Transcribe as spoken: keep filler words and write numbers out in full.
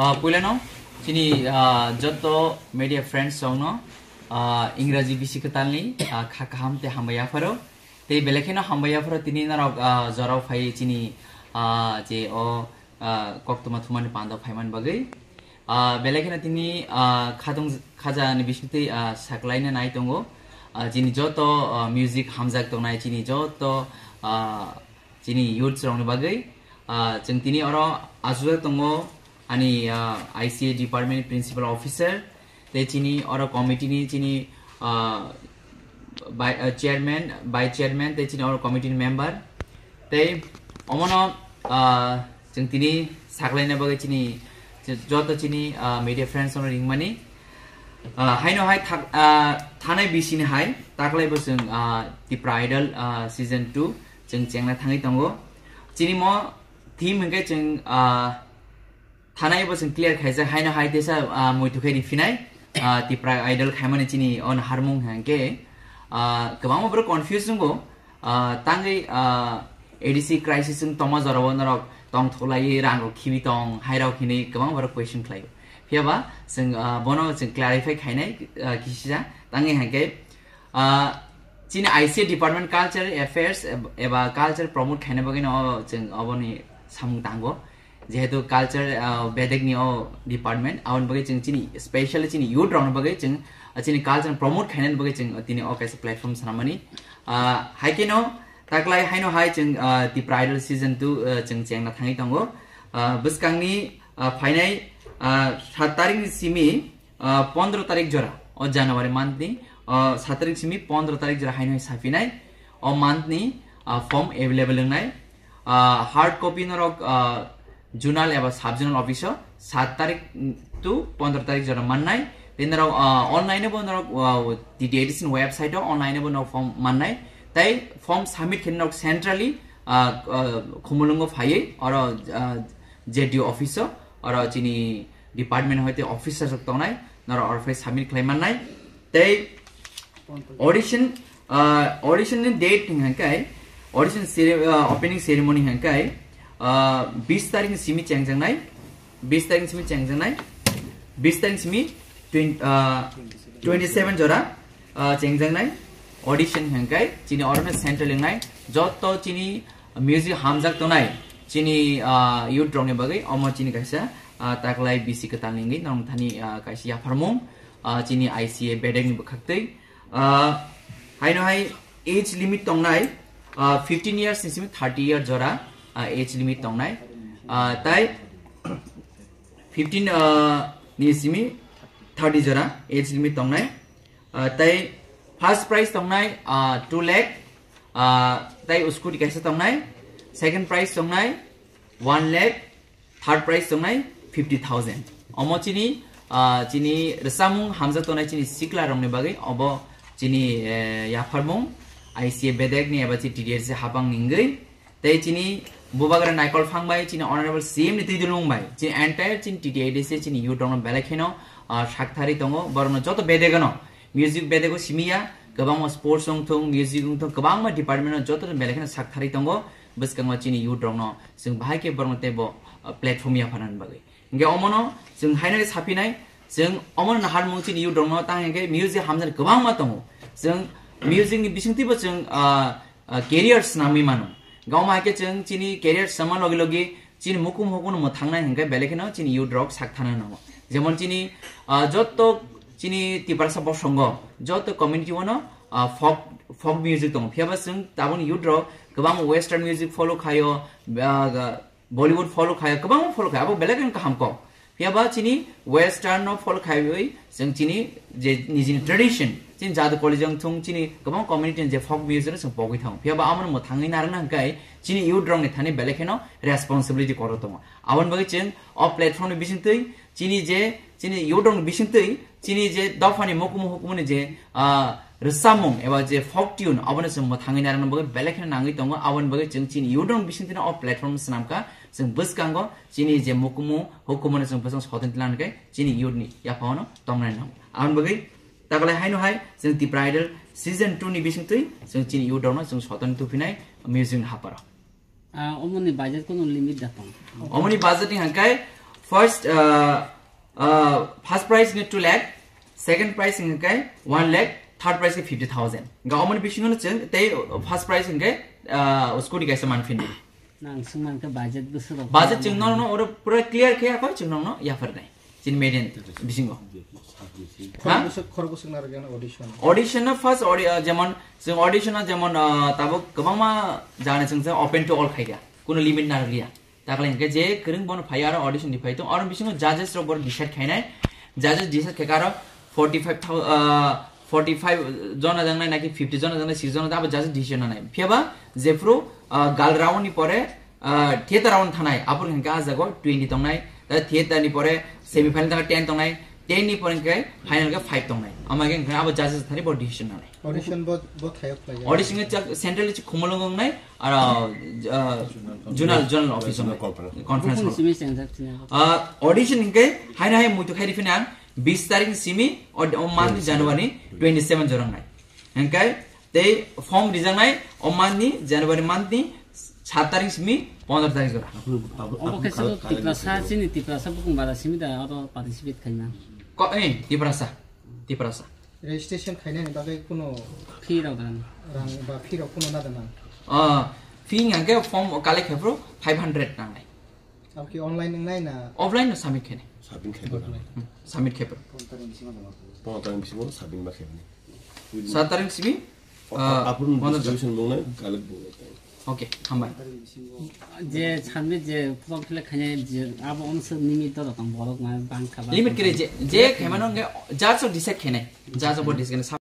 Ah, puilano chini, ah, joto media friends rokno, ah, Ingraji bisi kwtalni, ah, kha kaham tei hambai yapharo. Tei belai kheno hambai yapharo tini norok, ah, jorao phai chini, ah, je o, ah, koktwma thumani pando phaiman bagwi. Ah, belai kheno tini, ah, khatung khaja ni bisingtwi, ah, saklaina nai tongo. Ah, chini joto, ah, music hamjak tongnai chini joto, ah, chini youths rokni bagwi. Ah, chwng tini oro achukjak tongo ani, ah, I C A department principal officer, tei chini oro committee ni chini, ah, bai-, ah, chairman, vice chairman, tei chini oro committee ni member. Tei omono, ah, chwng tini saklaina bagwi chini joto chini, ah, media friends rokno ringmani. Ah, haino hai thak-, ah, thanai bisini hai taklai bo chwng, ah, Tipra Idol, ah, season two chwng chengna thangwi tongo. Chini mo theme hwnkhe chwng, ah, thanai bo chwng clear khaijak, haino hai tesa, ah, muitu khe riphinai, ah, Tipra Idol khaimani chini on harmung hwnkhe, ah, kwbangma borok confuse wngo, ah, tangwi, ah, A D C crisis wng tongma jorao norok tongthoklaiwi rang rok khibi tong, hai rok hinwi kwbangma borok question khlaio. Phiyaba chwng, ah, bono chwng clarify khainai, ah, kisisa tangwi hwnkhe, ah, chini I C A department culture affairs eb-, eba culture promote khaina bagwi no chwng oboni samung tango. Jehetu culture, ah, bedek ni o department, aboni bagwi chwng chini, specially chini youth rokni bagwi chwng, ah, chini culture promote khainani bagwi chwng tini o kaisa platform sanamani. Ah, hai khe no taklai haino hai chwng, ah, Tipra Idol season two, ah, chwng chengna thangwi tongo. Ah, bwskangni, ah, phainai, ah, saat tarikh ni simi, ah, pondro tarik jora, o January month ni, ah, saat tarik simi pondro tarik jora haino hai saphinai, o month ni, ah, form available wngnai. Ah, hard copy norok, ah, zonal eba sub zonal office o saat tarik to pondro tarik jora mannai. Tei norok, ah, online bo norok, ah, T T A D C ni website o online bo norok form mannai. Tei form submit khe norok centrally, ah, ah, Khumulwngo phaiwi oro, ah, Z D O office o, oro chini department hoite officer rok tongnai, norok oro phai submit khlai mannai. Tei audition, ah, audition ni date hwnkhe, audition cere-, ah, opening ceremony hwnkhe, ah, bis tarik ni simi chengjaknai, bis tarik ni simi chengjaknai, bis tarik ni simi twenty, ah, twenty seven jora, ah, chengjaknai audition hwnkhe chini orono central wngnai joto chini music hamjak tongnai chini, ah, youth rokni bagwi omo chini kaisa, ah, taklai bisi kwtal ni wngwi norok thani, ah, kaisa yapharmung, ah, chini I C A bedek ni bwkhaktwi. Ah, haino hai age limit tongnai, ah, fifteen years ni simi thirty year jora, ah, age limit tongnai. Ah, tai fifteen, ah, ni simi thirty jora age limit tongnai. Ah, tai first prize tongnai, ah, two lakh, ah, tai scooty kaisa tongnai, second prize tongnai one lakh, third prize tongnai fifty thousand. Omo chini, ah, chini rwchapmung hamjak tongnai chini sikla rokni bagwi obo chini, eh, yapharmung I C A bedek ni eba chini T D S C hapang ni wngwi. Tei chini bubagra Naikol Phang bai chini honorable C M ni twi dulung bai chini entire chini T T A D C chini youth rokno belai kheno, ah, sakthari tongo, borokno joto bedegano music bedego simiya, kwbangma sports wngthung, music wngthung, kwbangma department no joto belai kheno sakthari tongo. Bwskango chini youth rokno chwng bahai khe borokno teibo, ah, platform yapharnani bagwi. Hingke omono chwng haino saphinai, chwng omono naharmung chini youth rokno tang hingke music hamjani kwbangma tongo. Chwng music ni bisingtwibo chwng, ah, ah, career swnamwi mano. Gawma hai khe chwng chini career swngma logi logi chini mukum hukuno mwthangnai hingke belai kheno chini youth rok sak thana nango. Jemon chini, ah, jotto chini Tiprasa bosongo, jotto community wano, ah, folk, folk music tongo. Phiyaba chwng taboni youth rok kwbang western music follow khaio, ah, Bollywood follow khaio, kwbangma follow khaio, abo belai kheno kaham kok. Phiyaba chini western no follow khaiwi chwng chini je nijini tradition, chini jadu college wngthung, chini kwbang community ni je folk music no chwng pogwi thango. Phiyaba amoni mwthangwi narwkna hwnkhe chini youth rokni thani belai kheno responsibility kotor tongo. Aboni bagwi chwng o platform ni bisingtwi chini je, chini youth rokni bisingtwi chini je dophani mukumu hukumuni je, ah, rwchapmung eba je folk tune, abono chwng mwthangwi narwkna bagwi belai kheno nangwi tongo. Aboni bagwi chwng chini youth rokni bisingtwino o platform swnamkha, chwng bwskango chini je mukumu hukumono chwng bwskango soton tlang khe chini youth ni yaphano tongnai nango. Aboni bagwi taklai haino hai chwng Tipra Idol season two ni bisingtwi chwng chini youth rokno chwng soton tuphinai music ni haparo. Ah, omoni budget kono limit da tong? Omoni budget ni hangkai First, uh, uh, first prize ni two lakh, second prize hingke one lakh, third prize ke fifty thousand. Ga omoni bisingo no chwng tei first prize hingke, uh, scooty kaisa manphini. Nang sung man ke budget bwswk rok Budget chwng no no oro pura clear khe apa chwng no no yaphar nai. Chin median bisingo. Ha? Khorok bwswk, khorok bwswk narwk audition. Audition na first audi-, uh, jemon chwng audition na jemon, uh, tabuk kwbangma jani chwng open to all khaida. Kuno limit narwkliya. Takle hingke je kwrwng bono phai aro audition ni phai tong, aro bisingo judges rok bono decide khainai, judges decide khe aro forty five thousand, uh, forty five jona jangnai naki fifty jona jangnai, six jona abo judges decision nanai. Phiyaba jephru, uh, gal round ni pore, uh, theater round thanai, abor hingke ah jago twenty tongnai, ta theater ni pore semi final tangka ten tongnai, ten ni pore hingke final ke five tongnai. Ama hingke abo judges thani bo decision nanai. Audition bo, bo thayok khlai. Audition nge chak central chi khumulung nai, aro, uh, zonal, zonal office nai. Conference hall. Bukung simi sengjak chini. Uh, audition hingke haina hai muitu khai rifina bis tarik simi o, o month ni January twenty seven jorang nai. Hingke tei form rijang nai o month ni January month ni sat tarik simi pondro tarik jora. Obo khe sabo Tiprasa, chini Tiprasa bukung bara simi da oro participate khaima. Ko, eh, Tiprasa. Tiprasa. Registration khainani bagwi kuno Fee rok dan. Rang ba fee rok kuno na dana? Ah, fee hingke form collect khe phuru five hundred nangnai. Abo ki online wngnai na? Offline no submit khe. Submit khe. Hmm, submit khe. Pondro tarik bisingo submit ba khe. Sat tarik simi, ah, apun pondro distribution bongnai, collect bongnai. Okay, hambai. Je sanbe je form fill up khainai je abo onse limit to tong borok ma bang kha ba. Limit kere je, je khaimano nge judge o decide khainai. Judge o bo decide khainai.